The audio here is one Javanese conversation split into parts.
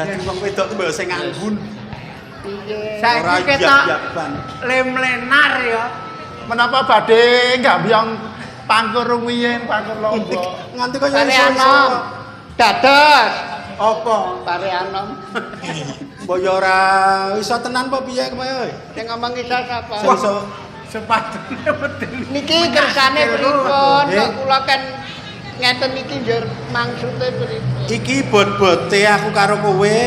Dadi wong wedok ku mbok sing nganggun. Piye? Ora Saiki ketok yap-yapan. lemlenar ya. Menapa badhe nggambyong pangkur rumiyin, pangkur lombok. Nganti kaya Pare iso-iso. anom. Dados Apa? pare anom. Mbok ya ora iso tenan apa piye kowe? Sing ngomong iso sapa? Sing iso Sepatune medeni. Niki kersane pripun? Eh. Kok kula kan ngeten iki njur maksute pripun? Iki bot-bote aku karo kowe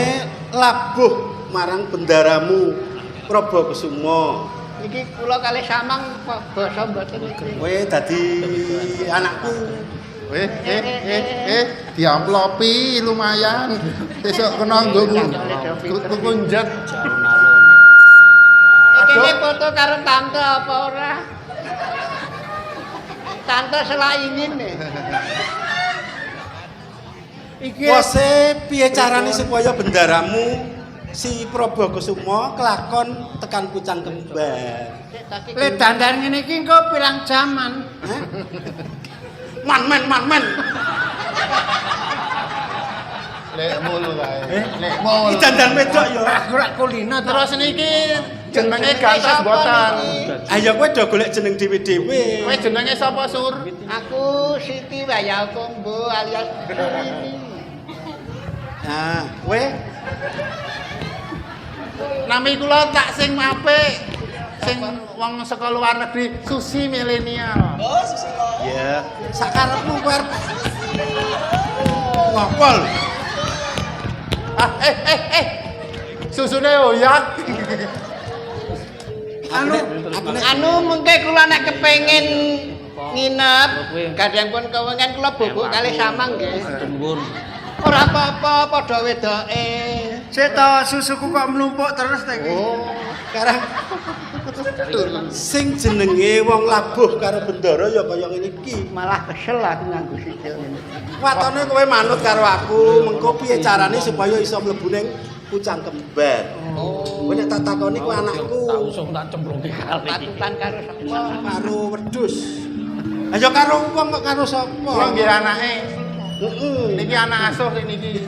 labuh marang bendaramu Prabakusuma. Niki kula kalih samang basa mboten iki. Kowe dadi anakku. Eh, eh, eh, eh, diamplopi lumayan. Sesuk kena nggo tuku njet. Iki foto karo tante apa ora? Tante selak ingin nih. Iki Wose piye carane supaya bendaramu si Prabakusuma kelakon tekan Pucang Kembar. Le dandan ngene iki engko pirang jaman. Hah? Man men man men. Lek mulu kae. Lek mulu. Iki dandan wedok ya. Aku rak kulino to. Terus niki jenenge gantos mboten. Ayo kowe do golek jeneng dhewe-dhewe. Kowe jenenge sapa, Sur? Aku Siti Wayah Kombo alias Surini. Nah, kowe Nami kula tak sing apik. Sing wong saka luar negeri Susi milenial. ya sakarepmu kowe arep ngopol. Ah, eh eh eh. Susune oyak. Anu aku nek Anu mengke kula nek kepengin nginep, kadang pun kewengen kula bubuk kalih samang nggih. Ora apa-apa padha wedoke. Sik to susuku kok mlumpuk terus ta iki. Oh, sekarang sing jenenge wong labuh karo bendara ya kaya ngene iki. Malah kesel aku nganggo sikil ngene. Watone kowe manut karo aku, mengko piye carane supaya iso mlebu ning Pucang Kembar. Oh, Kowe nek tak takoni kowe anakku Tak usung tak cemplungke kali. patutan karo sapa? Karo wedhus. Ayo karo wong kok karo sapa? Kula nggih anake. Heeh. Niki anak asuh niki.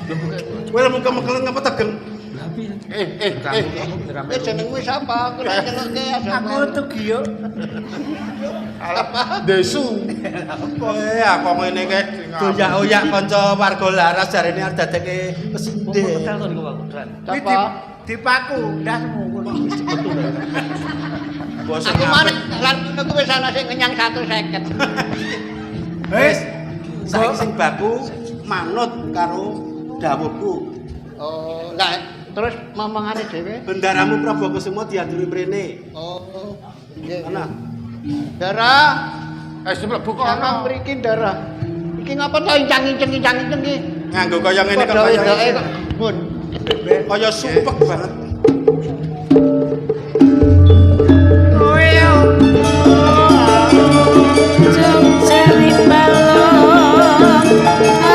Kowe lemu kemekelen ngapa tegeng? Eh eh eh. Kowe jenengmu sapa? Aku nek nyelukke aja. Aku Tugiyo. Alah, Desu. Eh, aku ngene kae doyak-oyak kanca warga laras jarene arep dadekke pesindhe. Iki Sapa? dipaku ndasmu ngono. Basa Aku marek lan ngono kuwi wis ana sing ngenyang 150. Wis, saiki sing baku manut karo dawuhku. Oh, lah terus momongane dhewe. Bendaramu Prabakusuma diaturi mrene. Oh, nggih. Ana. Ndara, Eh mlebu ana kono. mriki Ndara. Iki ngapa to incang-inceng incang-inceng iki? Nganggo kaya ngene kok Padha kaya wedoke kok. Mun. kaya supek banget. Kowe yo. Jogja balong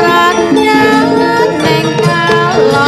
ranyangan ning kalopo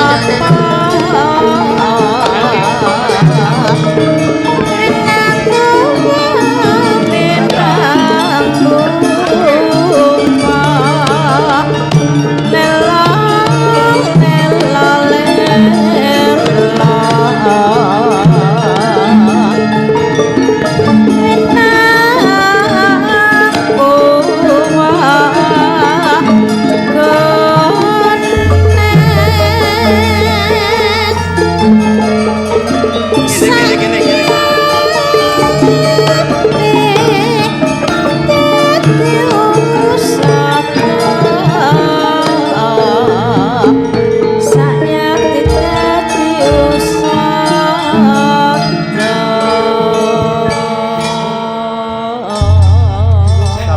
Gini gini gini gini.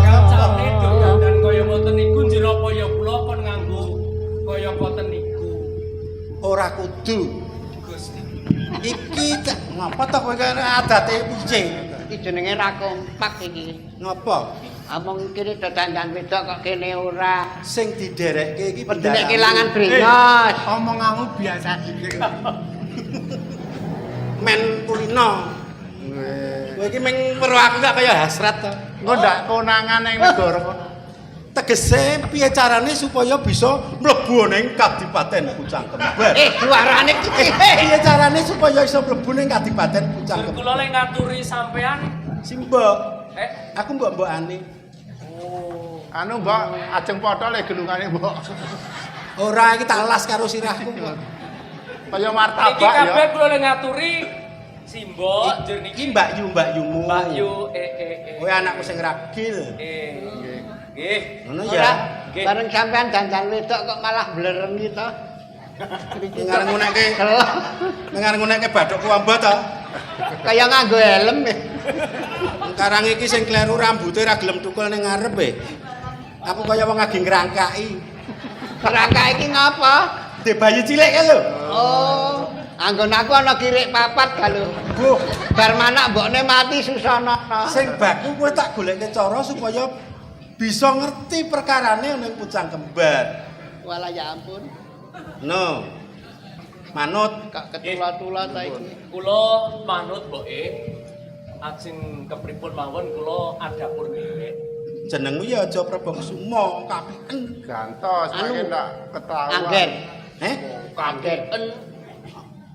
Kancane do dandan kaya ngoten niku njero apa ya kula kon nganggo kaya ngoten niku. Ora kudu. Gusti. Iki ngapa to kowe kene adate piye? Iki jenenge ra kompak iki. Ngapa? Among kene do dandan wedok kok kene ora. Sing diderekke iki Nek bendaramu. kelangan brengos. Omonganmu biasa dikit. Men kulino. Kowe iki meng weruh aku gak kaya hasrat to. Engko ndak konangan ning negara kono. Teges Tegese piye carane supaya bisa mlebu ning Kadipaten Pucang Kembar? Suarane iki. Piye carane supaya iso mlebu ning Kadipaten Pucang Kembar? Kula lek ngaturi sampean, Si mbok, aku mbok-mbokane. Oh. Anu, Mbok, ajeng potol le gelungane, Mbok. Ora iki tak las karo sirahku kok. Kaya Niki martabak ya. kabeh kula lek ngaturi Simbok njur Iki niki Mbak Yu, Mbak Yumu. Mbak Yu Kowe anakku sing ragil. Nggih. Ngono Ora, ya. Nggih. bareng sampean dandan wedok kok malah blereng to. Ngarep ngunekke. Ngarep ngunekke bathukku amba ta. Kaya nganggo helm. Karang iki sing kleru rambute ra gelem tukul ning ngarep e. Aku kaya wong agi ngrangkai. Ngrangkai iki ngapa? Dek bayi cilik kae lho. Oh, anggon aku ana kirik papat ga lho. Buh, Bar manak mbokne mati susana. sing baku kowe tak goleke cara supaya bisa ngerti perkarane ning Pucang Kembar. Walah ya ampun, No. Manut. kok ketula-tula ta iki. Kula manut mboke. Ajeng kepripun mawon kula adapur dhewe. Jenengmu ya aja Prabakusuma, kapiken. Gantos, Anu, mangke ndak ketahuan. Angger, Heh? angger.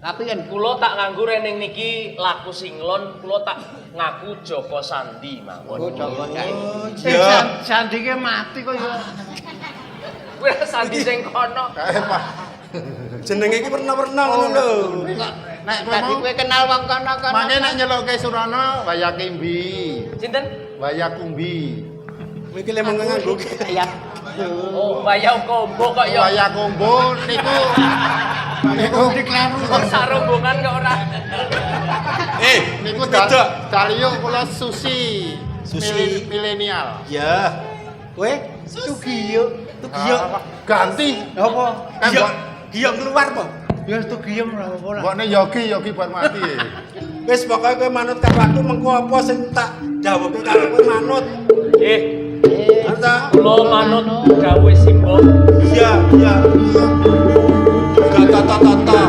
Kapiken. Kula tak nganggo rening niki laku singlon, kula tak ngaku Joko Sandi mawon. Oh, Joko Sandi. Oh, iya. Sandike mati kok ya. Kuwi Sandi sing kono. Kae, Pak. Jenenge iki werna-werna ngono lho. Nek kowe Tadi mau kowe kenal wong kono-kono. mangke nek nyelokke Surana Wayakimbi. Sinten? Wayakumbi. Kowe iki lek mung nganggo Ya. Oh, wayang kombo kok ya. Wayakumbo niku niku Kok sak rombongan kok ora. niku Wedok. Dalio kula Susi. Susi. Milenial. Ya. Kowe Tugiyo. Tugiyo. Ganti. Apa? Kan Giyo, mbok giyo keluar po. Ya Tugiyo ora apa-apa lah. mbokne Yogi, Yogi bar mati. Wis pokoke kowe manut karo aku mengko apa sing tak dawuhke karo kowe manut. Nggih, Manut ta? kula manut dawuhe Simbok. Iya, iya, iya. Gak ta ta ta.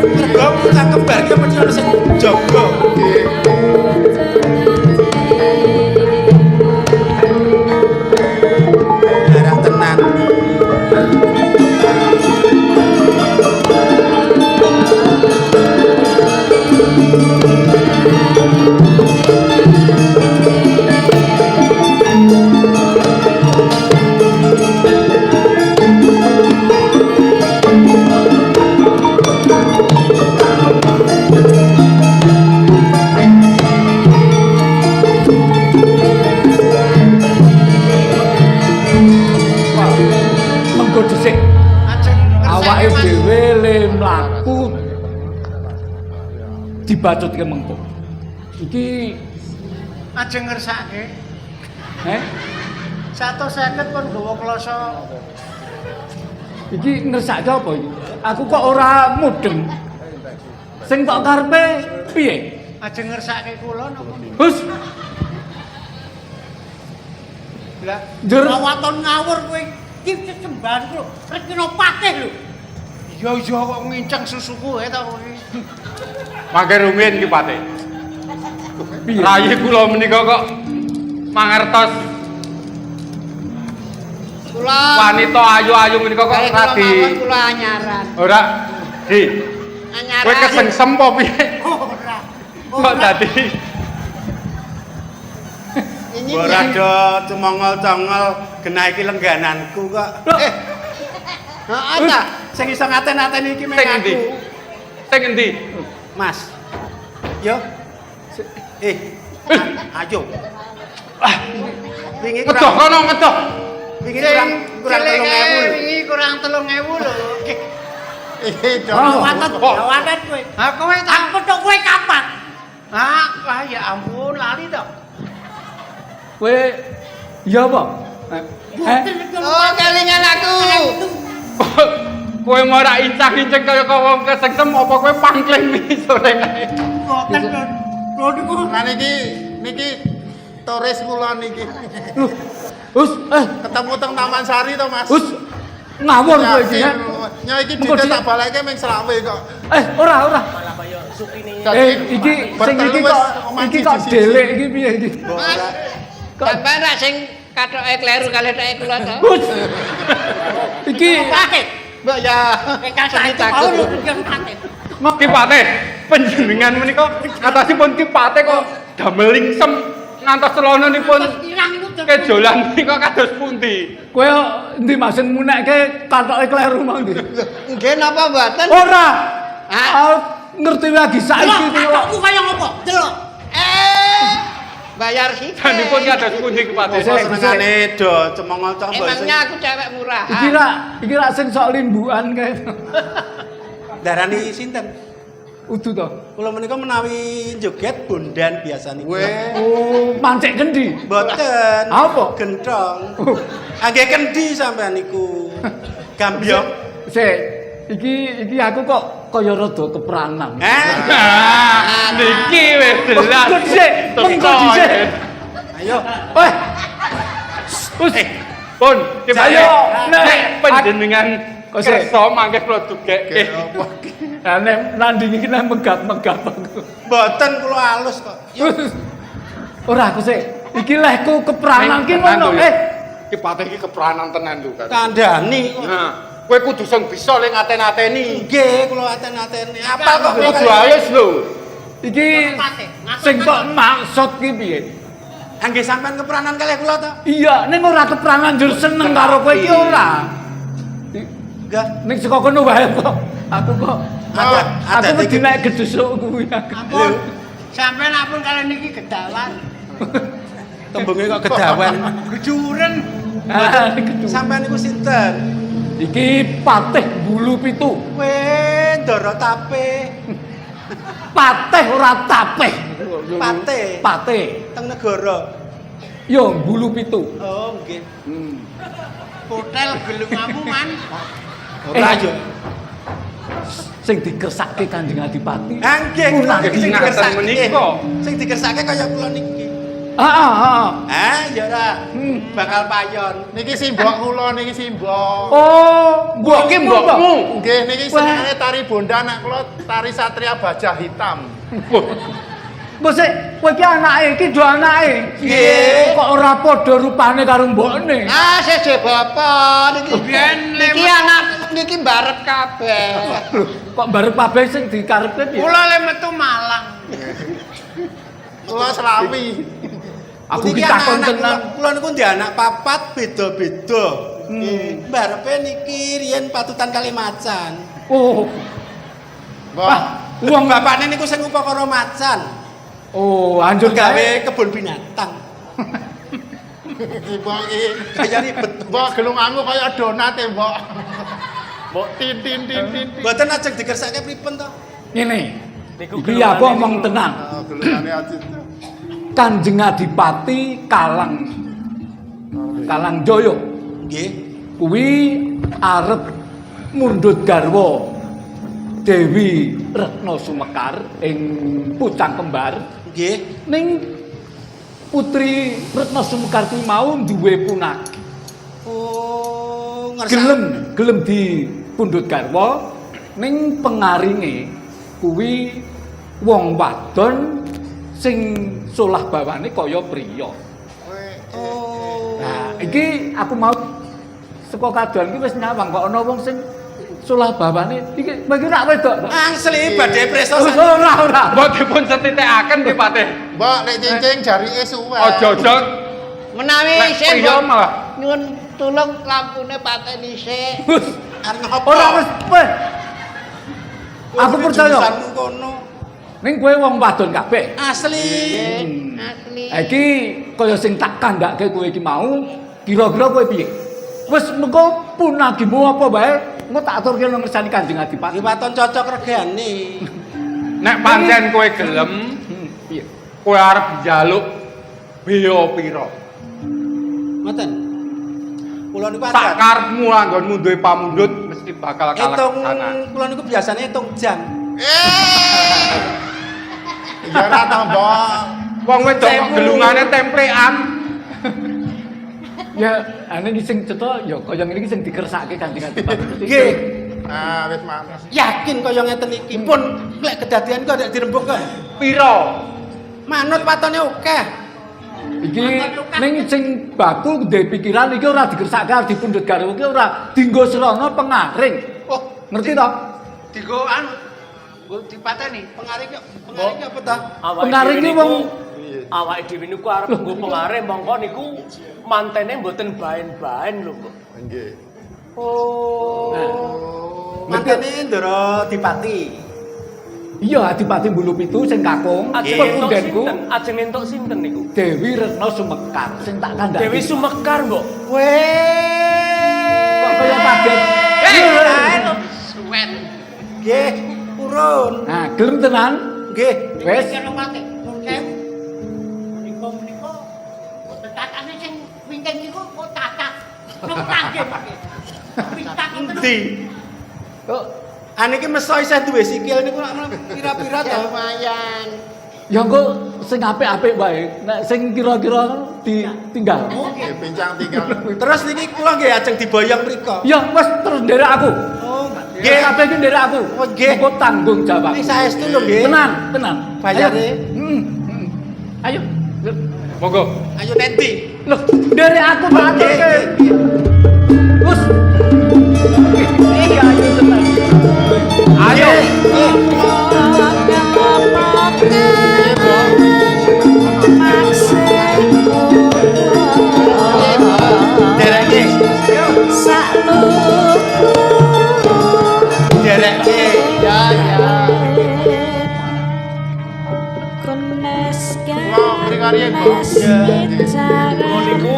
Mergo Pucang Kembar ki mesti ono sing jaga. Nggih. Darah tenan. Mengko dhisik Ajeng awake dhewe le mlaku dibacutke mengko. Iki Ajeng ngersake. 150 pun nggawa kloso. Iki ngersake apa iki? Aku kok ora mudeng. Sing tok karepe piye? Ajeng ngersake kula napa? Hus, Lah, njur waton ngawur kowe iki sesembahan lho, rekino patih lho. Iya iya kok nginceng susuku ae ta kowe. Mangke rumiyin ki Pate. piye? Rayi kula menika kok mangertos Kula wanita ayu-ayu menika kok kula mawon radi kula anyaran. ora di Anyaran. kowe kesengsem apa piye? Ora. Kok dadi Ini Ora do cemongol-congol genah iki lenggananku kok. Heeh ta. Sing iso ngaten-aten iki meng sing endi? aku. Sing endi? Mas. Yo. Ayo. Wingi Ngedoh kurang kono ngedoh. wingi kurang kurang 3.000 lho. Wingi kurang 3.000 lho. Iki dong. Waton, waton kowe. Ha kowe tak petuk kowe kapan? Ah, wah ya ampun lali to. Kowe iya apa? Eh? Oh, kelingan aku. Kowe mau ora incang-inceng kaya kok wong kesengsem apa kowe pangkling wingi sore kae. Boten lho. Lho niku Lah niki niki turis kula niki. Hus, Ketemu teng Taman Sari to, Mas. hus. Ngawur kowe iki. Yakin. Nyo iki Mengko duite di- tak balekke ming selawe kok. Ora, ora. Dadi Iki sing bertelu iki wis kok omah iki kok siji-siji. delik iki piye iki? Mas, sampean rak sing Katoke kleru kalih tek kula to. Hus. Iki Patih. Mbok ya. Kata itu mau lho yang patih. Ki Patih, panjenengan menika atasipun Ki Patih kok damel lingsem ngantos celananipun Irang iku kejolan menika kados pundi? Kowe endi Mas sing munekke katoke kleru mau ndi? Nggih napa mboten? Ora. Ah. Aku ngerti lagi saiki Delok iki kok. katokmu kaya ngopo? Delok. Eh. Bayar sithik. Janipun kados pundi Ki Patih? Apa senengane do cemongol cok mbok sing Emangnya aku cewek murahan. Iki rak sing sok limbukan kae. darani sinten? Udu to. Kula menika menawi joget bondan biasanipun. Weh. Oh, mancik kendi. Mboten. Apa? Gentong. Angge kendi sampean niku. Gambyong. Sik, iki iki aku kok kaya rada kepranan. Eh, Nah, niki wis jelas. Mengko dhisik, mengko dhisik. ayo. Weh. Wis, Pun, Ki Patih. Ayo, nek. Nek panjenengan Kok sik? kersa mangke kula dugekke. Apa ki? Lah nek nanding iki nek megap-megap aku. Mboten kula alus kok. Yo, Ora aku sik. Iki lehku kepranan ki Tenan ngono. lho, ya. Eh, Ki Patih iki kepranan tenan lho kan. kandhani kok. Nah, kowe kudu sing bisa le ngaten-ateni. Nggih, kula aten-ateni. Apal kok kula Kudu halus lho. Iki Patih. sing tok maksud ki piye? Angge sampean kepranan kalih kula to? Iya, ning ora kepranan njur seneng karo kowe iki ora. Enggak. Ning saka kono wae kok. Aku kok Ada aku ada wedi nek gedhusuk kuwi aku. Ampun. Sampeyan ampun kalian niki gedawan. Tembunge kok kedawan. Geduren. Ah, gedhusuk. Sampean niku sinten? Iki patih bulu pitu. Weh, Ndara Tape. Patih ora tapih. Patih. Patih. Teng negara. Yo bulu pitu. Oh, nggih. Hotel gelungamu man. Ora yo. Sing dikersake Kanjeng Adipati. Ah, nggih, kula niki sing Ngaten dikersake. menika. Sing dikersake kaya kula niki. Heeh, heeh. Ah, ya ora. Hmm. Bakal payon. Niki simbok kula niki simbok. Oh, mbok Iki mbokmu. Nggih niki Wah. senengane tari bondan nek kula tari satria baja hitam. Mbok sik, kowe iki anake, iki do anake. Nggih. Kok ora padha rupane karo mbokne? Ah, seje bapak niki. Biyen Niki anak niki barep kabeh. Lho, kok barep kabeh sing dikarepke piye? Kula le metu Malang. Kula Selawi. Aku Niki ki takon anak-anak tenan. Kula niku ndek anak papat beda-beda. Nggih. Barepe niki riyen patutan kali macan. Oh, Mbok. wah, Wong bapakne niku sing upakara macan. oh, hancur Gawe gawe. kebun binatang. Iki mbok iki. Kaya ribet. Mbok gelunganmu kaya donat e, Mbok. Mbok tin tin tin tin. tin. Mboten ajeng dikersake pripun to? Ngene. Iki aku omong tenang. Ah, gelungane ajit. Kanjeng Adipati Kalang Kalang Jaya Nggih. kuwi arep mundhut garwa Dewi Retno Sumekar ing Pucang Kembar. Nggih. Ning Putri Retno Sumekar kuwi mau duwe punaki. Oh, ngersake. Gelem, gelem di pundhut garwa ning pengaringe kuwi wong wadon sing solah bawane kaya priya. Oh. Nah, iki aku mau saka kadoan iki wis nyawang kok ana wong sing solah bawane iki iki rak wedok. Angsli badhe preso Wis ora ora. Mbok dipun setitekaken Ki Patih. Mbok nek cincing jarike suwe. Aja-aja Menawi nek isih priya mbok malah nyuwun tulung lampune pateni sik. Wis Arep ngopo? ora wis weh. Aku percaya. Jurusanmu kono. Ning kowe wong wadon kabeh. Asli. Asli. Ha iki kaya sing tak kandhake kowe iki mau, kira-kira kowe piye? Wis mengko punagimu apa wae, engko tak aturke nang ngersani Kanjeng Adipati. Iki waton cocok regane. nek pancen kowe gelem, Piye? kowe arep njaluk bea pira? Ngoten. Kula niku Sak adat. karepmu anggonmu duwe pamundhut mesti bakal Hitung kalaksanan. kula niku biasane hitung jam. Ya ora to, Mbok. Wong wedok kok gelungane templekan. Ya, ane iki sing cetha ya kaya ngene iki sing dikersake Kanjeng Adipati. Nggih. Ah, wis males. Yakin kaya ngeten iki pun lek kedadian kok ndak dirembug kok. Pira? Manut watone akeh. Iki ning sing baku ndek pikiran iki ora dikersake arep dipundhut garwa iki ora dinggo srana pengaring. Oh, Ngerti to? Digo anu nggo dipateni. Pengaring kok, pengaring ki apa ta? Awake Pengaring dhewe ki niku- wong- awake dhewe niku arep nggo pengaring mongko niku mantene mboten baen-baen lho, Mbok. Nggih. Oh. Mantene Ndara Dipati. Iya, Adipati Bulu Pitu sing kakung, Ajeng entuk pepundenku sinten? Ajeng entuk sinten niku? Dewi Retno Sumekar sing tak kandhani. Dewi Sumekar, Mbok. Weh. Kok kaya kaget. Suwen. Nggih, purun. Nah, gelem tenan? Nggih. Wis. Kena mati. Nun sewu. Menika menika boten tatane sing wingking niku kok tatah. Nang tanggih mangke. Pitak ngoten. Endi? Kok Ane iki meso isih duwe sikil niku lak pira-pira Ya to. lumayan. ya engko sing apik-apik wae. Nek sing kira-kira ditinggal. Nggih, pincang tinggal. Terus niki kula nggih ajeng diboyong mriko. Ya wis terus nderek aku. Oh, Nggih, nggih. kabeh iki nderek aku. Oh, nggih. Engko tanggung jawab. Ning saestu lho nggih. Tenan, tenan. Bayare. Ayo. Ayo. Monggo. Ayo nendi. Loh, nderek aku Pak Nggih, aturke. nggih. Wis. Iya, ayo tenan. Ayo. Nggih. Dereke. Dereke. Ya ya. Kula mriko riyen, Bu. Kula niku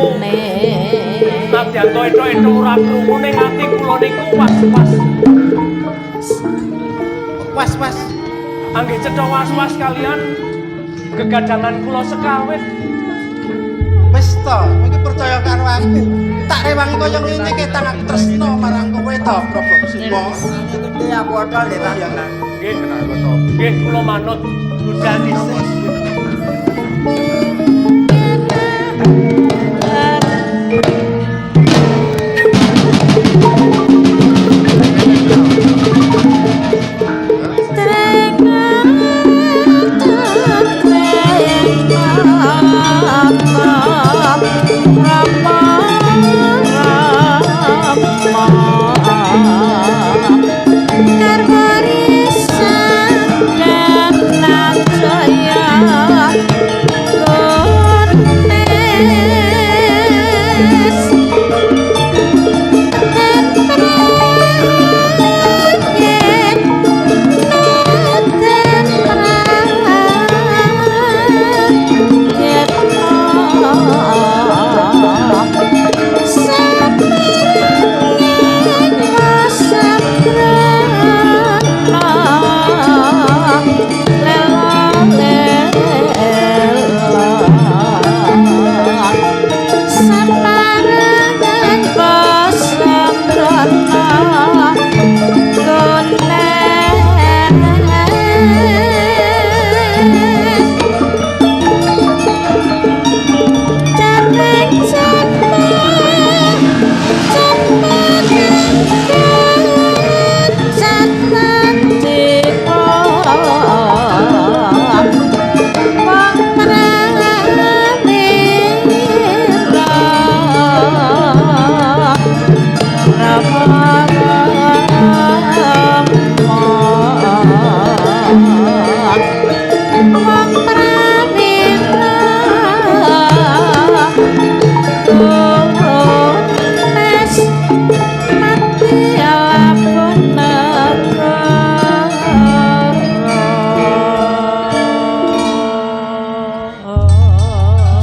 nadyan to etok-etok ora krungu ning ati kula niku was-was. Was-was. Angge cetha was-was kalian gegadangan kula sekawit. Wis to, kowe iki percaya karo aku. Tak rewangi kaya ngene iki tang aku tresno marang kowe to, Prabu Kusuma. Gede aku odol lho ta. Nggih, nggih kula manut. Budal dhisik.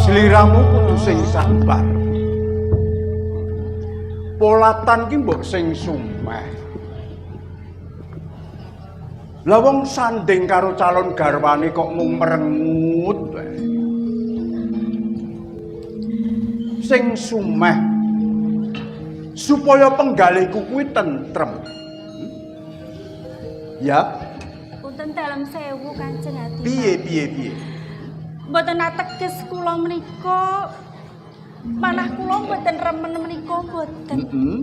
Sliramu kudu sing sabar. Polatan ki mbok sing sumeh. Lah wong sanding karo calon garwane kok mung merengut wae. Sing sumeh supaya penggalihku kuwi tentrem. Ya, Punten dalem sewu Kanjeng Adi. piye piye piye. Mboten ateges kula menika manah kula mboten remen menika mboten. Heeh.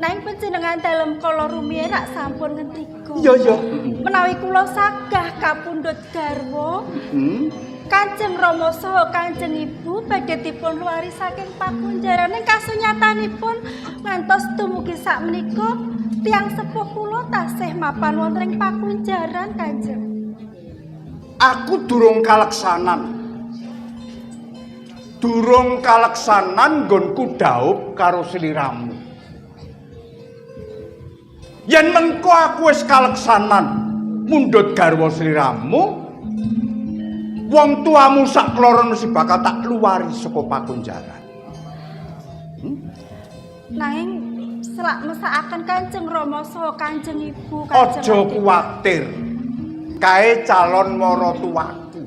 Nanging panjenengan dalem kala rumiyin rak sampun ngendika. Iya iya. Menawi kula sagah kapundhut garwa, Heeh. Kanjeng Rama saha Kanjeng Ibu badhe dipun luari saking pakunjaran ing kasunyatanipun ngantos dumugi sakmenika tiyang sepuh kula tasih mapan wonten ing pakunjaran Kanjeng. Aku durung kaleksanan. Durung kaleksanan nggonku dhaup karo sliramu. Yen mengko aku wis kaleksanan mundhut garwa sliramu, wong tuamu sak kloron mesti bakal tak luari saka pakunjaran. Nanging selak mesakaken Kanjeng Rama saha Kanjeng Ibu Kanjeng Aja kuwatir. Kae calon maratuwaku.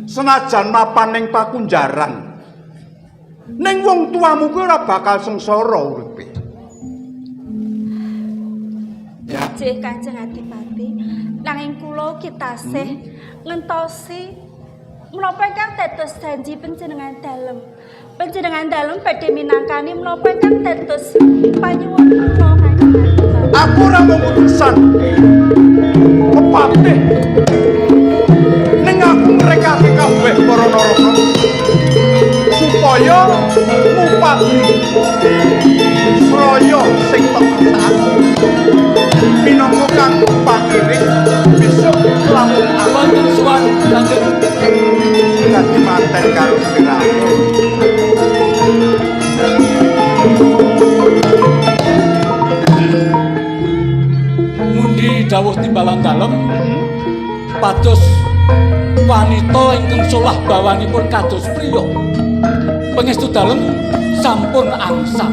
Senajan mapan ning pakunjaran, ning wong tuamu kuwi ora bakal sengsara uripe. Ya. Injih Kanjeng Adipati, nanging kula ugi tasih ngentosi menapa ingkang dados janji panjenengan dalem. Panjenengan dalem badhe minangkani menapa ingkang dados panyuwun kula Kanjeng Adipati. Aku ora mung utusan pepatih. Ning aku ngrekake kabeh para naraka supaya mupati sraya sing tok kersakake. Minangka kang pakiring besok lamun aku Wonten suwan Kanjeng. Dadi manten karo sliramu. Mundi dawuh timbalan dalem pados wanita ingkang solah bawanipun kados priya. Pangestu dalem sampun angsal.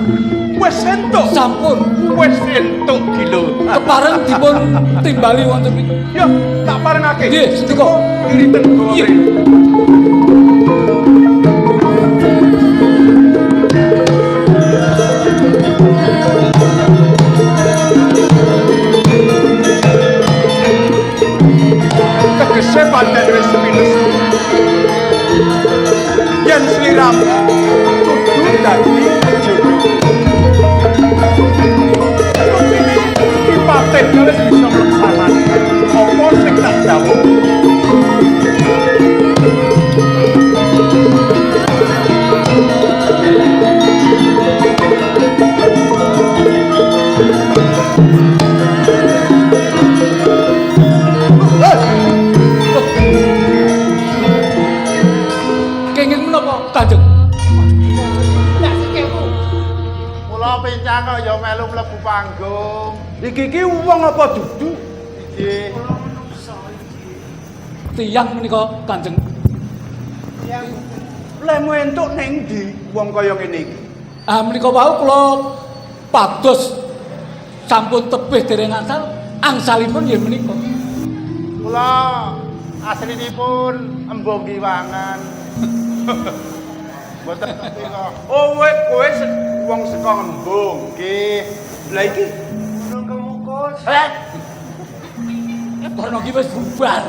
Wis entuk. Sampun. Wis entuk gilo. Kepareng dipun timbali wonten mriki. Yo, tak parengake. Nggih, sendika. Iriten gawa Nggih. mrene. Tegese pancen wis pinestu. Yen sliramu kudu dadi jodohku. Rupine Ki Patih wis bisa mleksanake apa sing tak dawuh. Kenging menapa Kanjeng? Tak sikilmu. Kula pincang kok ya melu mlebu panggung. Iki ki wong apa dudu? Nggih. Tiyang menika Kanjeng. Lemu entuk ning ndi wong kaya ngene iki? Ah menika wau kula pados sampun tebih dereng angsal, angsalipun nggih menika. Kula aslinipun Embung Giwangan. Mboten ngerti kok. Oh, kowe kowe wong saka Ngembung. Nggih. Lah iki Gunung Kemukus. Eh. Kono ki wis bubar.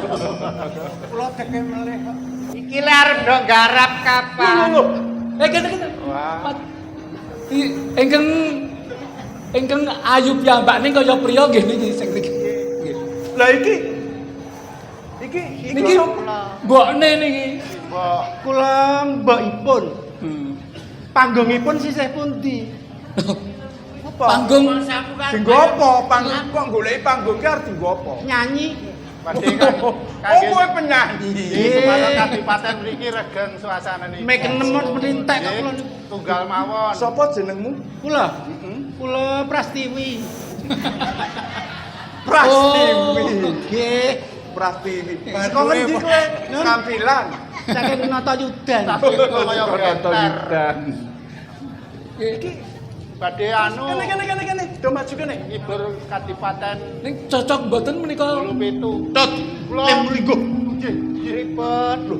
Kula deke melih kok. Iki le arep ndok garap kapan? Lho, Eh kene kene. Wah. Ingkang ingkang ayu piyambak ning kaya priya nggih niki sing niki. Nggih. Lah iki iki iki Niki mbokne niki. Mbok Kula mbokipun. Panggungipun sisih pundi? apa? Panggung Dinggo apa? Panggung kok goleki panggung ki arep dinggo apa? Nyanyi. badhe kan. Oh, kowe penyanyi. Supados kadipaten mriki regeng suasana niki. Mek nemon perintek kok kula niku. Tunggal mawon. Sapa jenengmu? Kula. Kula Prastiwi. Prastiwi. Nggih. Prastiwi. Saka ngendi kowe? Ngampilan. Saking Nata Yudan. Kaya geter. Iki Badhe anu Kene kene kene kene. Do maju kene. ngibur kadipaten ning cocok mboten menika 87. Tot. Kula Lem lingguh. Nggih, nggih. Pripun? Lho.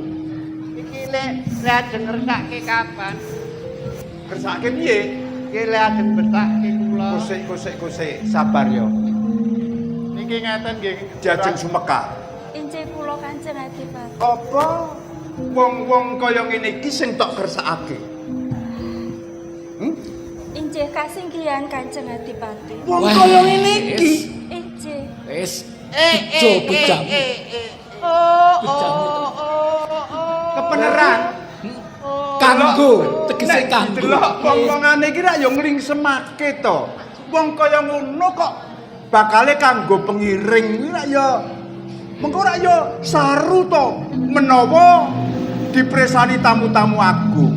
Iki le le ajeng ngersake kapan? Kersake piye? Iki le ajeng betake kula. Kosek kosek kosek, sabar yo. Niki ngeten nggih. Diajeng sumeka. Injih kula Kanjeng Adipati. Apa wong-wong kaya ngene iki sing tok kersakake? Injih kasinggihan Kanjeng Adipati. Wong kaya ngene iki. Injih. Wis Eh bejo eh bejam. eh eh. oh oh oh oh. Kepeneran. Kanggo, tegese kanggo. Delok wong-wongane iki rak ya nglingsemake to. Wong kaya ngono kok bakale kanggo pengiring kuwi rak ya mengko rak ya saru to menawa dipresani tamu-tamu agung.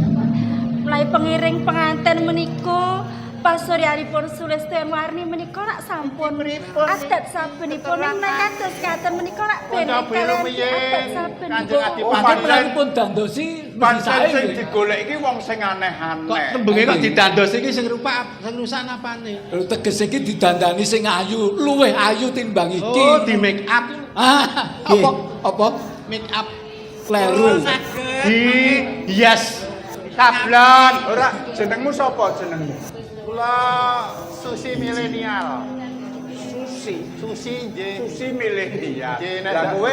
Mulai pengiring penganten menika pasuryanipun Sulistyowati menika rak sampun adat sabenipun ning nek kados ngaten menika rak ben kalian adat sabenipun. Kanjeng Oh, Adipati. pancen menawi dandosi Pancen sae sing nggih. digolek iki wong sing aneh-aneh. Kok tembunge kok didandos iki sing rupak sing rusak napane? Lho tegese iki didandani sing ayu, luwih ayu timbang iki. Oh, di make up. Ah, apa apa Make up kleru. Di hias. Sablon. Ora, jenengmu sapa jenengmu? Kula Susi milenial. Susi. Susi nggih. Susi milenial. Nggih, nek Lah kowe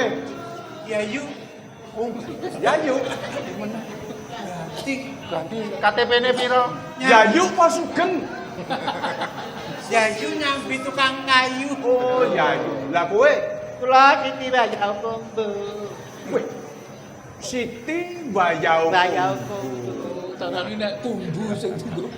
Yayu. Yayu. Ganti KTP-ne piro? Yayu apa Sugeng? Yayu nyambi tukang kayu. Oh, Yayu. Lah kowe Kula Siti Wayau Kumbu. Wih. Siti Wayau. Wayau Kumbu. Carane nek kumbu sing dienggo.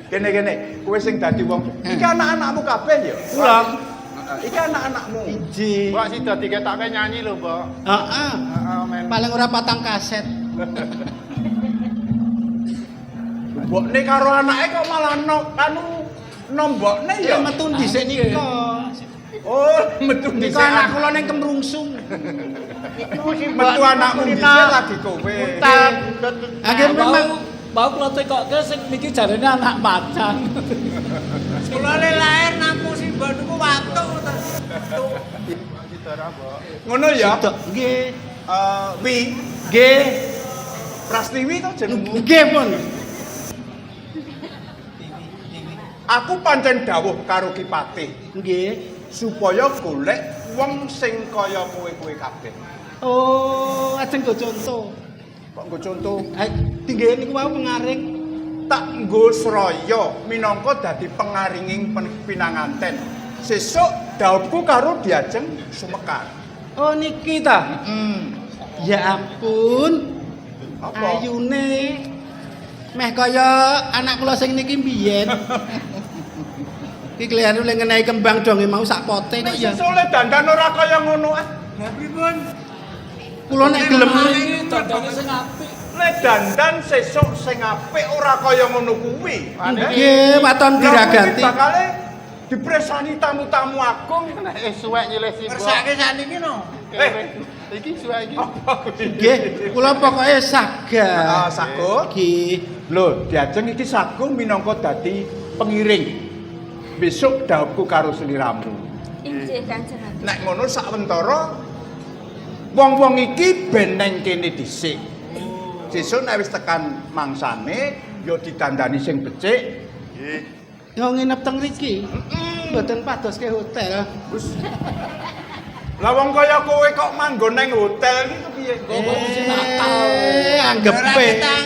Kene kene, kowe sing dadi wong. Iki anak-anakmu kabeh ya? Kula. Heeh, iki anak-anakmu. Iji. Mbok sida diketokke nyanyi lho, Mbok. Heeh. Heeh, men. Paling ora patang kaset. Mbokne karo anake kok malah no, anu nombokne Ya ya. metu dhisik nika. Oh, metu Nika dhisik. anak kula ning kemrungsung. Iku si mbok Metu anakmu dhisik lagi kowe. Utan. Akhir memang Mau kula tekokke sing niki jarene anak macan. Kula le lahir namung simbok niku watuk terus. Ngono ya. Nggih. Wi, Nggih. Prastiwi to jenengmu? Nggih pun. Aku pancen dawuh karo Ki Patih Nggih. supaya golek wong sing kaya kowe-kowe kabeh. Oh, ajeng nggo conto. Kok nggo conto? Tinggihe niku wau pengaring. Tak nggo sraya minangka dadi pengaringing pinanganten. Sesuk daupku karo diajeng sumekar. Oh niki ta. Ya ampun. Apa? Ayune meh kaya anak kula sing niki mbiyen. Iki kliyane le ngenehi kembang dong mau sak pote kok ya. Sesuk le dandan ora kaya ngono ah. Lah pripun? Kula nek gelem iki dandane sing apik. Le dandan sesuk sing apik ora kaya ngono kuwi. Nggih, waton diragati. Bakale dipresani tamu-tamu agung. Nek suwek nyilih si Mbok. Ngersake sakniki no. Iki suwek iki. Nggih, kula pokoke saga. Ah, sago. Nggih. Lho, diajeng iki sago minangka dadi pengiring. Besok daupku karo sliramu. Inggih Kanjeng Adipati. Nek ngono sawentara wong-wong iki ben neng kene dhisik. Sesuk nek wis tekan mangsane ya didandani sing becik. Yo nginep teng mriki. Mboten pados ke hotel. Wis. Lah wong kaya kowe kok manggon neng hotel iki kepiye? Kok mesti nakal. Anggepe. Ketang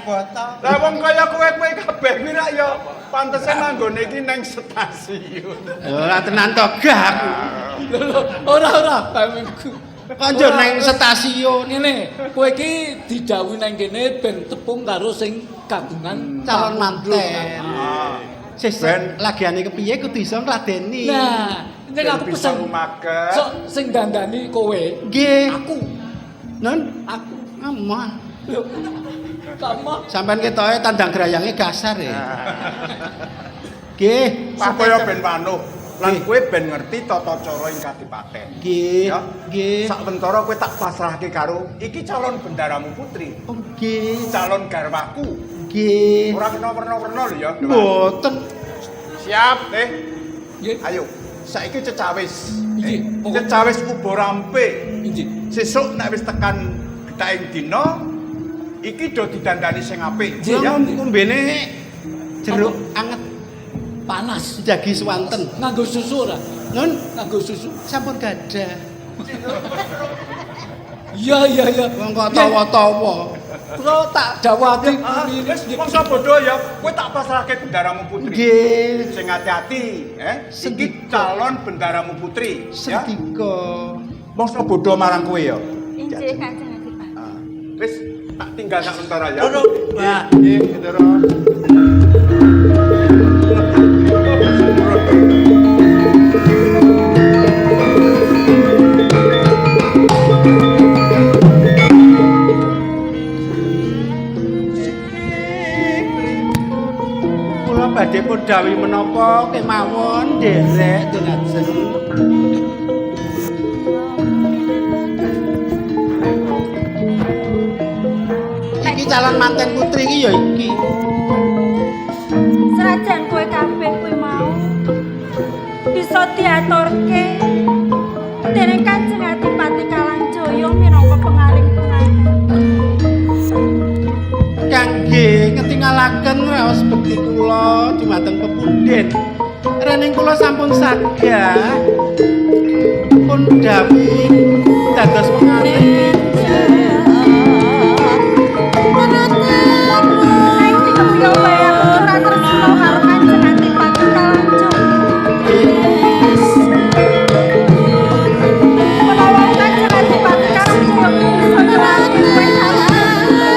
boto. Lah wong kaya kowe-kowe kabeh kuwi rak ya pantese manggone iki neng stasiun. Ora tenan to gah aku. Lho, ora ora pamengku. Kok njur neng stasiun Ngene, kowe iki didhawuhi nang kene ben tepung karo sing kagungan calon manten. Sesuk Ben. lagiane kepiye kudu iso ngladeni. Nah, nek Ben aku bisa pesen rumaket. Sok sing dandani kowe, Nggih. aku, Non, aku. amah. Lho. Kamu Sampeyan ketoke tandang grayange kasar ya. Nggih, Supaya ben wanuh lan Nggih. kowe ben ngerti tata cara ing kadipaten. Nggih. Ya. Nggih. Sawentara kowe tak pasrahke karo iki calon bendaramu putri, Oh, nggih. calon garwaku. Nggih. Ora kena werna-werna lho ya. Mboten. Siap. Eh, nggih. ayo. Saiki cecawis. Nggih, pokok- Cecawis uba rampe. Nggih. Sesuk nek wis tekan getaing dina iki do didandani sing apik. Nggih. Kula ngombene jeruk anget Panas. jagi swanten. Nganggo susu ora? Nun, Nganggo susu. sampun gadah. Iya iya iya. Wong kok tawa-tawa. Kula tak dawati Ah, wis mangsa bodho ya, kowe tak pasrahke bendaramu putri. Nggih. Sing hati-hati, eh. Iki Sendika. calon bendaramu putri, ya. Sendika. Mongso bodho marang kowe ya. Injih Kanjeng Adipati. Ah, wis tak tinggal sak mentara ya. Ngono, Mbah. Nggih, Ndara. Kula badhe pun dawuh menapa kemawon nderek dinajeng. Iki calon manten putri iki ya iki. Senajan kowe kabeh kuwi mau bisa diaturke dening Kanjeng Adipati Kalangjaya minangka pengaring pengantin. Kangge ngetingalaken raos bekti kula dumateng pepundhen. Rening kula sampun sagah pun dawuh dados pengantin. Saiki kepiye wae aku ora tresna karo Kanjeng Adipati Kalangjaya. Menawa Kanjeng Adipati Kalangjaya bisa nyerahke kowe karo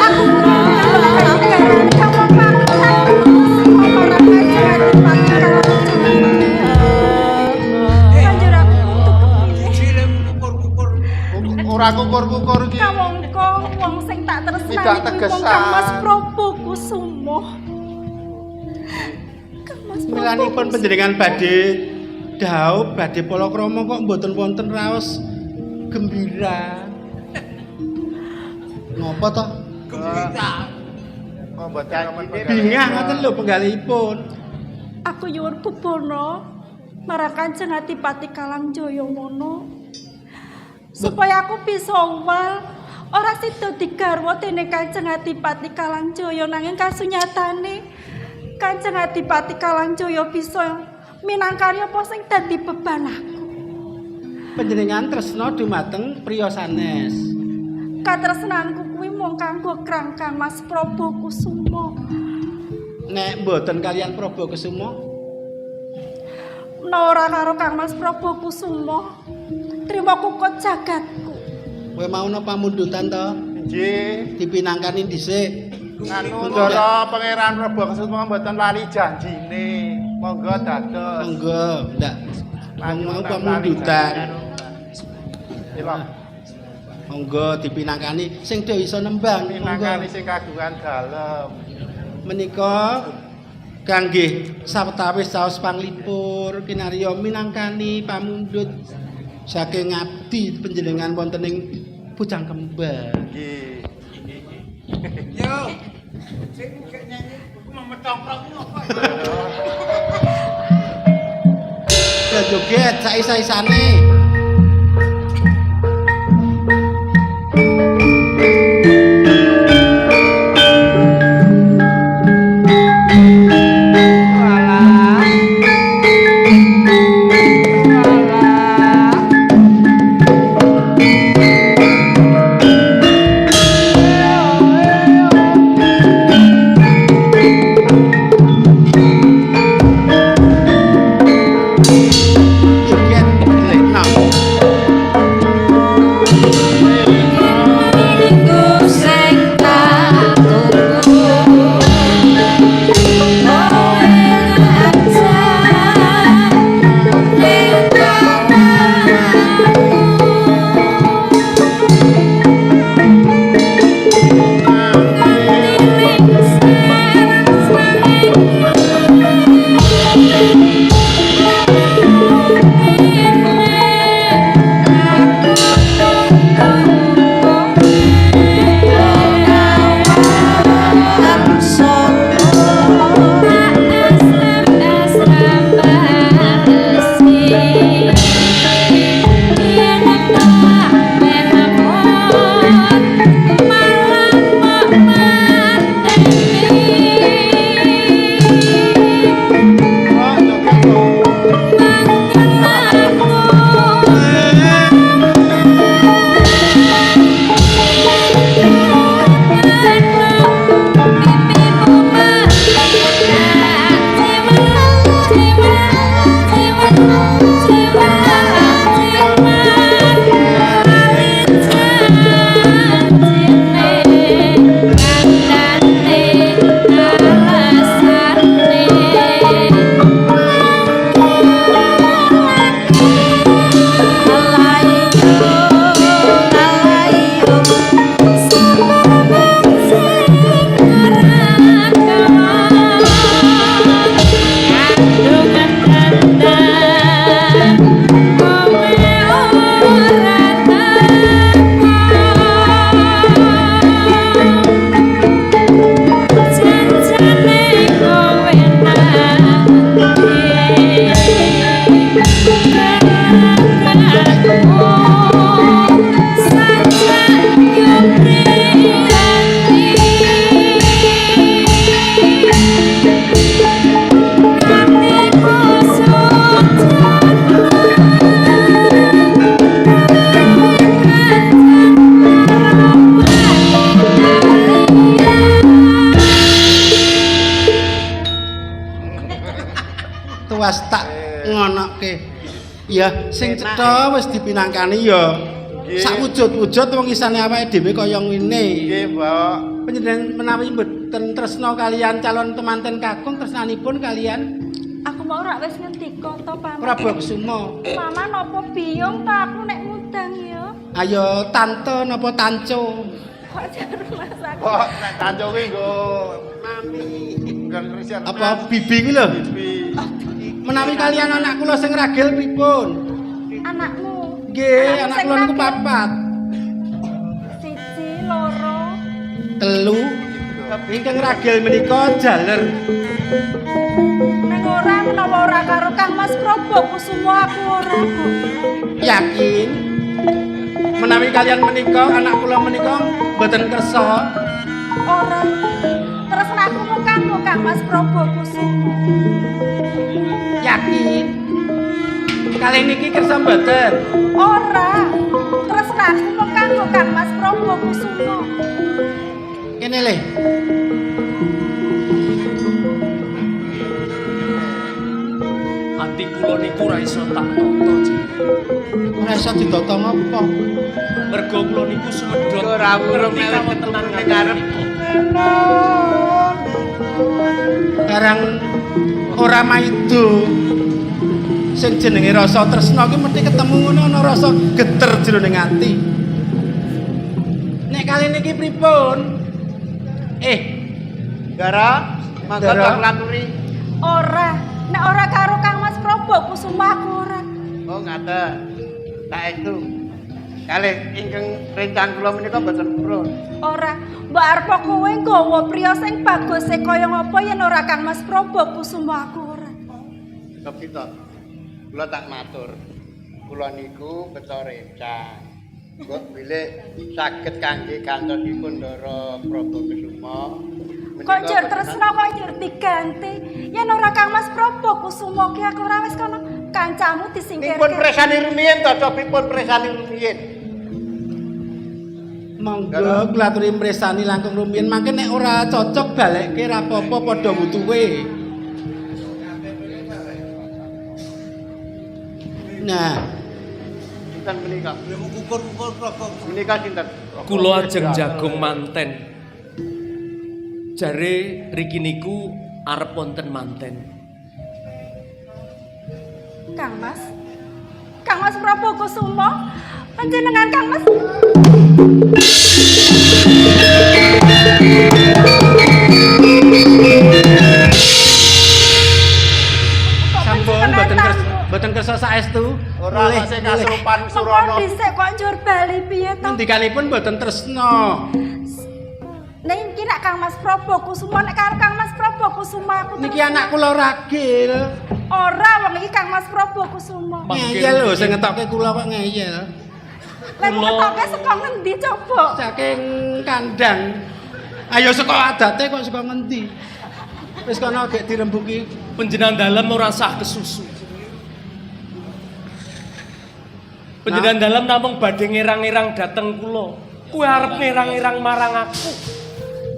aku kudu nembak kamu paksa marang Kanjeng Adipati Kalangjaya. Banjur aku kudu kepiye? Ora kukur-kukur iki. Kamangka wong sing tak tresnani Tidak kuwi mung tegesan. Kang Mas Prabu Kusumo. Kang Mas Prabu Milanipun Kusumo. panjenengan badhe dhaup badhe palakrama kok mboten wonten raos gembira. Ngopo to? Gembira. Kok mboten remen Bingah ngoten lho penggalihipun. Aku nyuwun bebono marang Kanjeng Adipati Kalangjaya mono. Supaya aku bisa wal ora sida digarwa dening Kanjeng Adipati Kalangjaya nanging kasunyatane Kanjeng Adipati Kalangjaya bisa minangkani apa sing dadi beban aku. Panjenengan tresna dumateng priya sanes. Katresnanku kuwi mung kanggo Kang Kang Mas Prabu Kusumo. Nek mboten kalian Prabu Kusumo, Menawa ora karo Kang Mas Prabu Kusumo, trima kukut jagatku. kowe mau ana pamundutan to? Nggih. Dipinangkani dhisik. Anu Ndara Pangeran Prabu Kesuma mboten lali janjine. Monggo dados. Monggo, ndak. Wong mau pamundutan. Iya, Monggo dipinangkani sing do iso nembang. Monggo. pinangkani sing kagungan dalem. Menika kangge sawetawis saos panglipur kinarya minangkani pamundhut saking abdi panjenengan wonten ing Bujang Kembar. Nggih. Yo. Sing gek nyanyi iku memecongkrong ku apa ya? Ya joget saisa-isane. Joget lekno. Tuwas tak ngonoke. Ya, sing cetha wis dipinangkani ya. Nggih. Sak wujud-wujud wong isane awake dhewe kaya ngene. Nggih, Mbok. Panjenengan menawi mboten tresna kalian calon temanten kakung tresnanipun kalian Aku mau rak wis ngendika to, Paman. Prabu Kusuma. Paman apa biyung ta aku nek ngundang ya? Ayo tante napa tanco? Kok jar Mas aku. Mbok, nek tanco kuwi nggo mami. Nggon risian. Apa bibi kuwi lho? Bibi. Menawi kalian anak kula sing ragil pripun? Anakmu. Nggih, Anakmu anak sing kula niku ragil. papat. Siji, loro. Telu. Ingkang ragil menika jaler. Neng ora menawa ora karo Kang Mas Prabu Kusuma aku ora kok. Yakin menawi kalian menika anak kula menika mboten kersa Ora. Terus aku mau kanggo Kang Mas Prabu Kusuma. Yakin kali niki kersa mboten? Ora. Terus aku mau kanggo Kang Mas Prabu Kusuma. Kene le. Ati kula niku ora iso tak tata, Cik. Ora iso ditata ngopo? Mergo kula niku sumedhot. Ora wurung ngerti nek kawontenan ning ngarep. Barang ora maido. Sing jenenge rasa tresna ki mesti ketemu ngono ana rasa geter jroning ati. Nek kali niki pripun? Ndara, monggo Ndara. tak laturi. Ora. Nek ora karo Kang Mas Prabu Kusuma aku ora. Oh, ngaten. Saestu. Kalih ingkang rencang kula menika mboten purun. Ora. Mbok arep kowe nggawa priya sing bagus e kaya ngapa yen ora Kang Mas Prabu Kusuma aku ora. Tapi to, kula tak matur. Kula niku beto rencang. Mbok bilih saged kangge gantosipun Ndara Prabu Kusuma. Kok njur tresna kok njur diganti. Yen ora Kang Mas Prabu Kusuma ki aku ora wis kono kancamu disingkirke. Pun presani rumiyin to, cobi pun presani rumiyin. Monggo kula aturi mresani langkung rumiyin mangke nek ora cocok balekke ra apa-apa padha wutuwe. Nah, Sinten menika? Kukur-kukur Menika sinten? Kula ajeng jagung manten. Jare riki niku arep wonten manten. Kang Mas. Kang Mas Prabu Kusuma, panjenengan Kang Mas. Sampun mboten kersa saestu. Ora sing kasurupan Surana. Mengko dhisik kok njur bali piye to? Ngendikanipun mboten tresna. Nek iki nek Kang Mas Prabu Kusuma nek karo Kang Mas Prabu Kusuma aku Niki anak kula ragil. Ora wong iki Kang Mas Prabu Kusuma. Ngeyel lho sing ngetokke kula kok ngeyel. Lah ngetoke saka ngendi coba? Saking kandang. Ayo saka adate kok saka ngendi? Wis kono gek dirembuki. Panjenengan dalem ora sah kesusu. Panjenengan dalem namung badhe ngerang-ngerang dateng kula. Kowe arep ngerang-ngerang marang aku.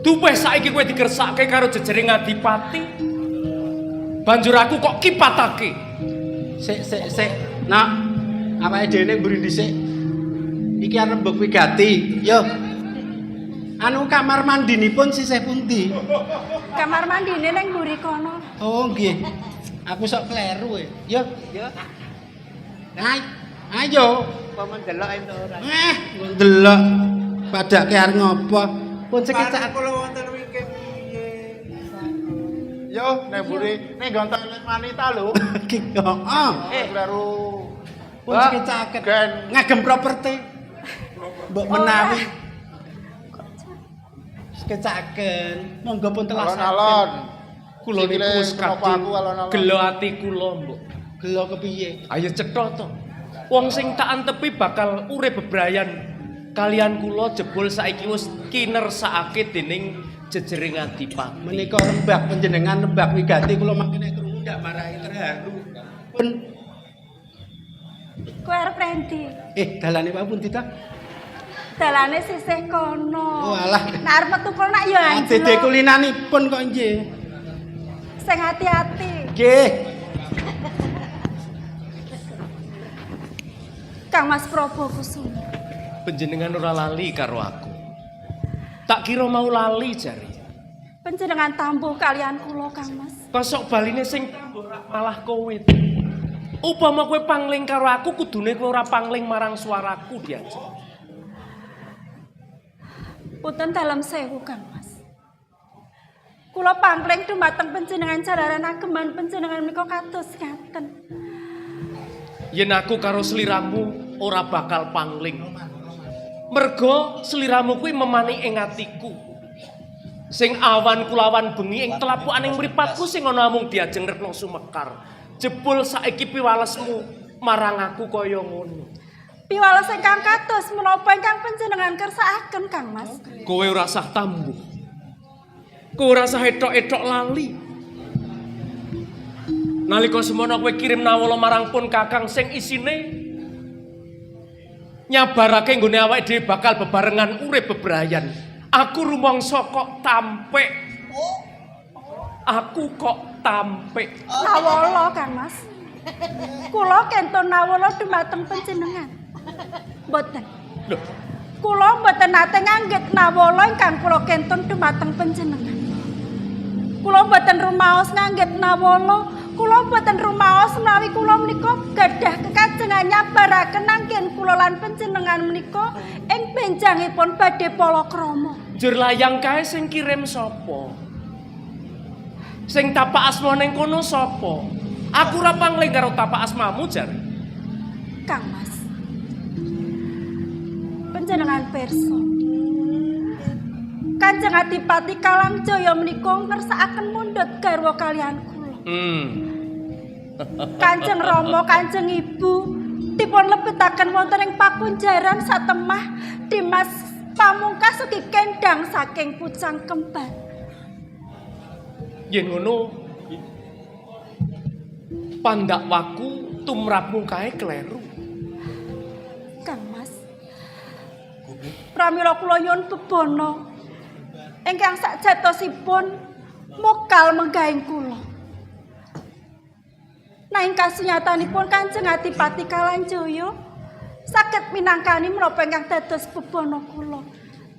Dupeh saiki kowe dikersake karo jejering adipati. Banjur aku kok kipatake. Sik sik sik. Nak, awake dhewe ning mburi dhisik. Iki arep mbok wigati. Yo. Anu kamar mandinipun sisih pundi? Kamar mandine ning mburi kono. Oh nggih. Aku sok kleru e. Yo. Yo. Nah, ayo. Apa mendelok entuk ora? Ndelok padake arep ngopo? Pun sekecak kula wonten wingking piye? Yo ning mburi ning nggon toilet wanita lho. Heeh. Kleru. Pun sekecaken. Ngagem properti. Mbok menawi sekecaken. Monggo pun telasaken. Alon-alon. Kula niku wis kenapa aku alon-alon. Gelo ati kula, Mbok. Gelo kepiye? Ayo cetha to. Wong sing tak antepi bakal urip bebrayan kalian kula jebul saiki wis kinersakake dening jejering adipati. Menika rembak panjenengan rembak wigati kula mangke nek krungu ndak marahi terharu. Pun Kowe arep rendi? Dalane wae pundi ta? Dalane sisih kono. Oh alah. Nek arep metu kono nak ya anjlok. Dede kulinanipun kok nggih. Sing hati-hati. Nggih. Kang Mas Prabu Kusuma. Panjenengan ora lali karo aku. Tak kira mau lali jare. Panjenengan tambuh kalian kula Kang Mas. Kosok baline sing tambuh rak malah kowe. Upama kowe pangling karo aku kudune kowe ora pangling marang suaraku diajeng. Punten dalem sewu Kang Mas. Kula pangling dumateng panjenengan jalaran ageman panjenengan menika kados ngaten. Yen aku karo sliramu ora bakal pangling. Mergo sliramu kuwi memani ing atiku. Sing awan kulawan bengi ing telapukaning mripatku sing ana amung diajeng retno sumekar. Jebul saiki piwalesmu marang aku kaya ngono. Piwales ingkang kados menapa ingkang panjenengan kersakaken Kang Mas? Kowe ora sah tambuh. Kowe ora sah etok-etok lali. Nalika semono kowe kirim nawala marang pun Kakang sing isine nyabarake nggone awake dhewe bakal bebarengan urip bebrayan. Aku rumangsa kok tampik. Aku kok tampik. Nawala Kang Mas. Kula kentun nawala dumateng panjenengan. Mboten. Lho, Kula mboten nate nganggit nawala ingkang kula kentun dumateng panjenengan. Kula mboten rumaos nganggit nawala, kula mboten rumaos menawi kula menika gadah kekajengan nyabaraken anggen kula lan panjenengan menika ing benjangipun badhe palakrama. Njur layang kae sing kirim sapa? Sing tapak asma ning kono sapa? Aku ora pangling karo tapak asmamu jare. Kang Mas. Panjenengan pirsa. Kanjeng Adipati Kalangjaya menika ngersakaken mundhut garwa kalian kula. Kanjeng Rama, Kanjeng Ibu dipun lebetaken wonten ing pakunjaran satemah Dimas Pamungkas ugi kendang saking Pucang Kembar. Yen ngono pandakwaku tumrapmu kae kleru. Kang Mas. Pramila kula nyuwun bebana ingkang sakjatosipun mokal menggahing kula. Nanging kasunyatanipun Kanjeng Adipati Kalanjaya saged minangkani menapa ingkang dados bebana kula.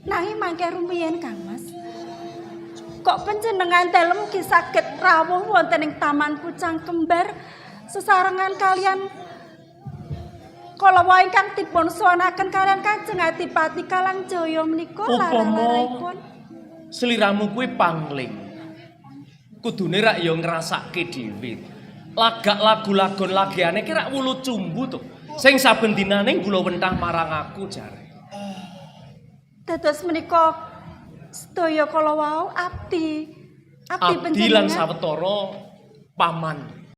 Nanging mangke rumiyin Kang Mas. Kok panjenengan dalem ugi saged rawuh wonten ing Taman Pucang Kembar sesarengan kalian kala wau ingkang dipun suwanaken kalian Kanjeng Adipati Kalangjaya menika lara-laripun. Sliramu kuwi pangling. Kudune rak ya ngrasake dhewe. Lagak lagu lagon lagiane ki rak wulu cumbu to. Sing saben dinane gula wentah marang aku jare. Dados menika sedaya kala wau abdi. Abdi Abdi lan panjenengan. sawetara paman.